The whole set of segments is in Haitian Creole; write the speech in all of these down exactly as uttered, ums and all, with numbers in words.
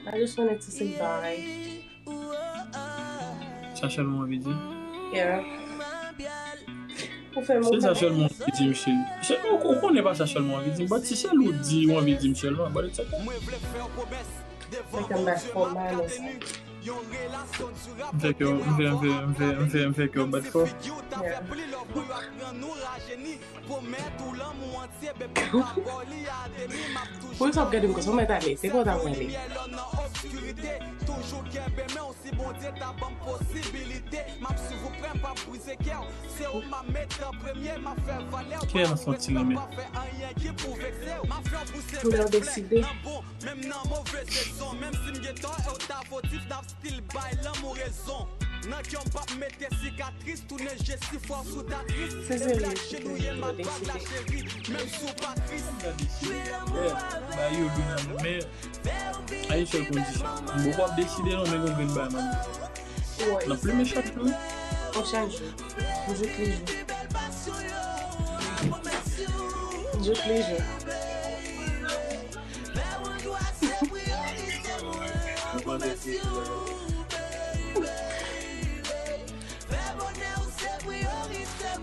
I just wanted to say bye. Sa sèlman w anvi di? Yeah. Ou fè m Se sa sèlman w anvi di, mesye. Se, ou, ou konnen pa sa sèlman w anvi di, but se sèl ou di w anvi di m sèlman, but it's okay. Fè ke m bay fò mal nan sa. M fè ke, m fè, m fè, m fè, m fè, m fè ke w bat fò. Pou sa w ap gade m konsa, w mèt ale, se pa w ta pran li. Kè nan soti lanmè. Lè w deside. Still bay lanmou rezon. Nan kè m p ap mete sikatris, tounen je si fwa sou tatris. Se serye, se serye, yo deside. Menm si w pa tris. Ba yo dou nan men. A yon sèl kondisyon. M poko ap deside non, men gon grenn bay man. Nan plimen chak jou. Chak jou. Jou ki jou. Jou ki jou.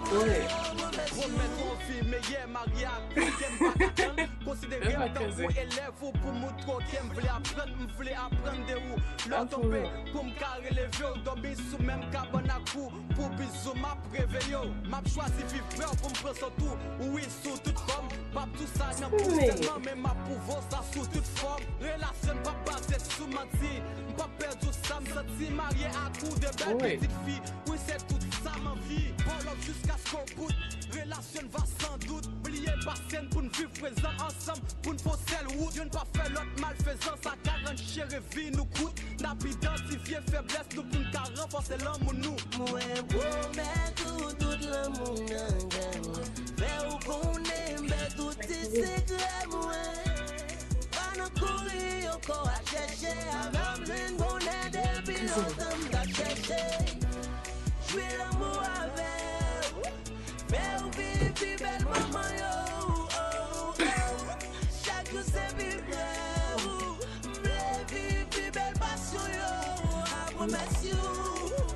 Pwomèt yon vi meyè, marye ak ou ke m pa ka tann. Konsidere m tankou elèv ou pou moutre w ke m vle aprann, m vle aprann de ou. Lè w tonbe, pou m ka releve w, dòmi sou menm kabann ak ou. Pou bizou m ap reveye w. M ap chwazi viv prè w pou m pran swen tou. Wi, sou tout fòm. P ap di w sa nan bouch sèlman, men m ap pwouve w sa sou tout fòm. Relasyon n p ap baze sou manti. M p ap pèdi w sa m santi. Marye ak ou, de bèl pitit fi. Wi, se tout sa m anvi. Pull up jiskaske w bout. Relasyon n va san dout. Bliye pase n pou n viv prezan ansanm. Pou n fè yon sèl wout. Youn pa fè lòt malfezan. Sa ka rann cheri vi nou kout. N ap idantifye feblès nou pou n ka ranfòse lanmou nou. Mwen pwomèt ou tout lanmou nan kè mwen. Fè w konnen m bay tout ti sekrè mwen. Pa nan kouri ankò al chèche. Avè w m jwenn bonè depi lontan m t ap chèche. Jwi lanmou avè w. Fè w viv pi bèl moman yo. Oh, oh. Chak jou se pi prè w. M vle viv pi bèl pasyon yo. I promise you,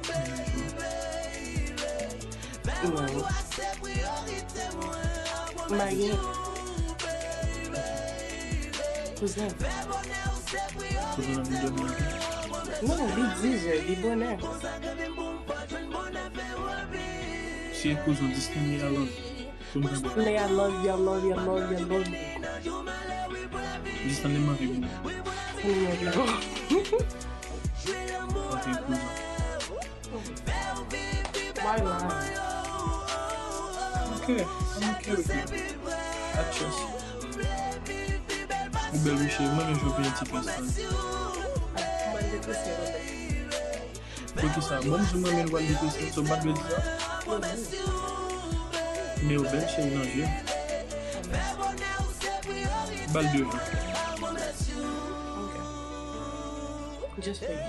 baby, baby. Fè mwen jwa se priyorite mwen. I promise you, baby, baby. Kouzen. Fè bonè w se priyorite mwen. Non, li di je, li bonè. Si e kouzen, just leave me alone. Pou m tande. Play I love you, I love you, I love you, I love you. Just tande m anvi pou. Tande m anvi pou. Ok, kouzen. Why lie? Ok, I'm ok with it. I trust you. Ou bèl, mesye, mwen menm jwe yon ti plas la. Mwen deprese, mwen. Poukisa? Bon, m di mwen menm pral deprese, so m pa t vle di sa. Men ou bèl, cheri, nan je. Ba l de jou. Ok. Just wait.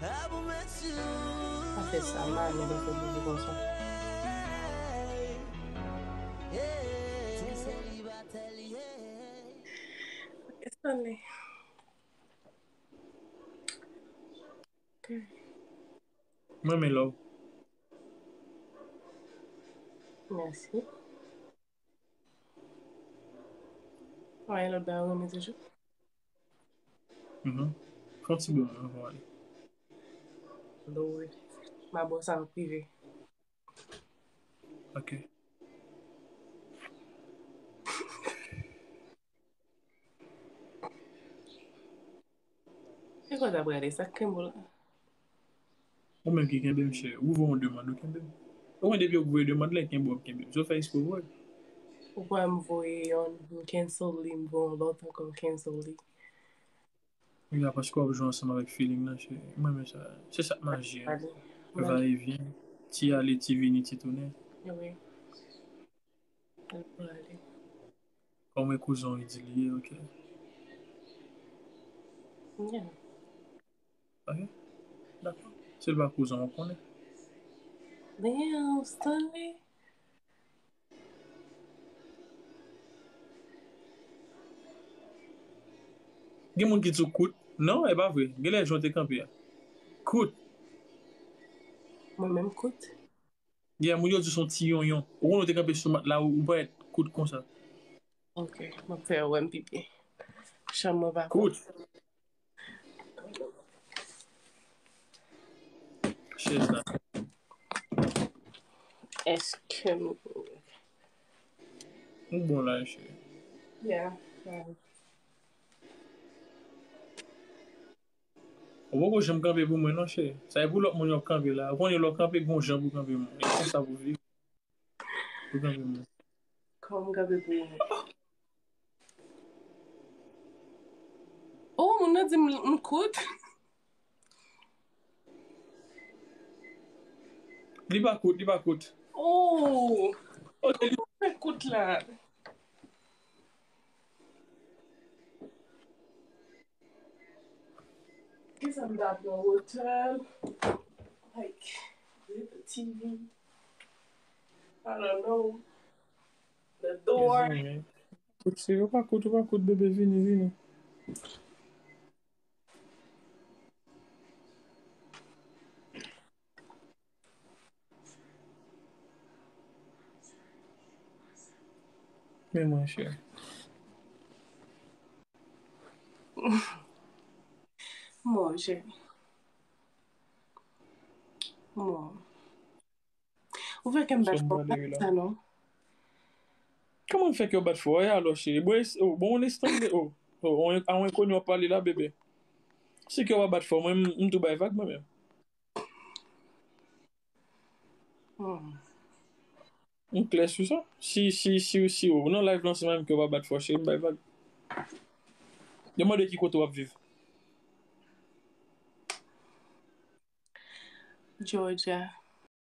Pa fè sa, m pa renmen lè w fè boubou konsa. Stanley. Ok. Mwen, men love. Mèsi. Ou gen lòt bagay ou renmen toujou? Mhm. Fè yon ti bò anvan w ale. Lord. M a ba w sa an prive. Ok. E kote w ap gade sa k kenbe w la? Ou menm ki kenbe m, cheri. Ou voye yon demann, ou kenbe m. Ou konn depi ou voye demann la, kenbe w ap kenbe m. So fè eksprè ou voye. Ou kwè m voye yon, m cancel li, m voye yon lòt ankò, m cancel li. Wi, a paske w ap jwe ansanm avèk feeling nan, cheri. Mwen menm sa. Se sa k maji a. Pale. Va e vyen. Ti ale, ti vini, ti tounen. Wi. L pral ale. Kòm e kouzen w di li ye, ok. Yeah. Ok. Dakò. Se l pa kouzen w, w konnen. Damn, Stanley. Gen moun ki di w kout. Non, e pa vre. Genlè jan w te kanpe a. Kout. Mwen menm kout. Yeah, moun yo di w se yon ti yonyon. Ou konnen w te kanpe sou mat la, ou, ou parèt kout konsa. Ok, m ap fè wè m pi byen. Chanm mwen pa Kout. Chèz la. Èske m... Ou bon la, cheri. Yeah, yeah. Ou poko janm kanpe pou mwen non, cheri. Sa e pou lòt moun yo kanpe la. Ou konnen lè w kanpe, gon jan pou kanpe moun. E konsa pou viv. Pou kanpe moun. Kòman m kanpe pou ou? Oh, moun nan di m, m kout. Li pa kout, li pa kout. Oh, Ok, li fè kout la. Kisa m ta pran wotè? Like, the T V. I don't know. The door. Mezanmi. Kout, se yo pa kout, yo pa kout, bebe, vini, vini. Men mwen, cheri. Mon cheri. Mon. Ou fè kè m bat fò sa non. Kòman m fè kè w bat fò? E alò, cheri? Bon, es- oh, bon, on estanble. Oh, oh, on, a on enkoni w ap pale la, bebe. Si kè w pa bat fò, mwen, m, m tou bay vag mwen menm. Hmm. M klè sou sa. Si, si, si, si, oh, nan live lan, se mwen menm kè w pa bat fò, cheri, m bay vag. Demande ki kote w ap viv. Georgia.